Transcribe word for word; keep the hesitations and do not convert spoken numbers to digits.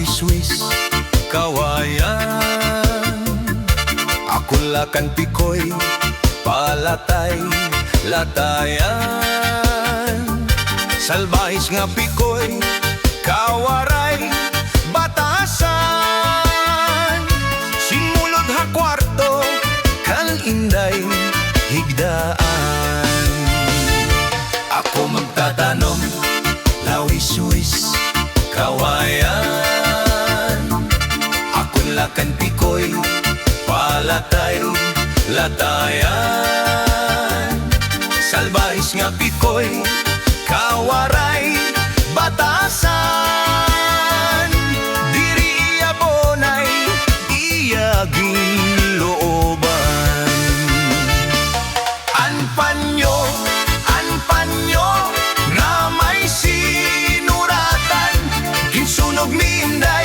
Swiss, kawayan. Ako la kan Pikoy, palatay, latayan. Salbahis nga Pikoy, kawaray, batasan. Sinmulod ha kwarto, kan Inday, higdaan. Ako magtatanom, lawiswis, kawayan. Ako la kan Pikoy, palatay, latayan. Salbahis nga Pikoy, kawaray, batasan. Diri iya bonay, iya ginlooban. An panyo, an panyo nga may sinuratan, ginsunog ni Inday.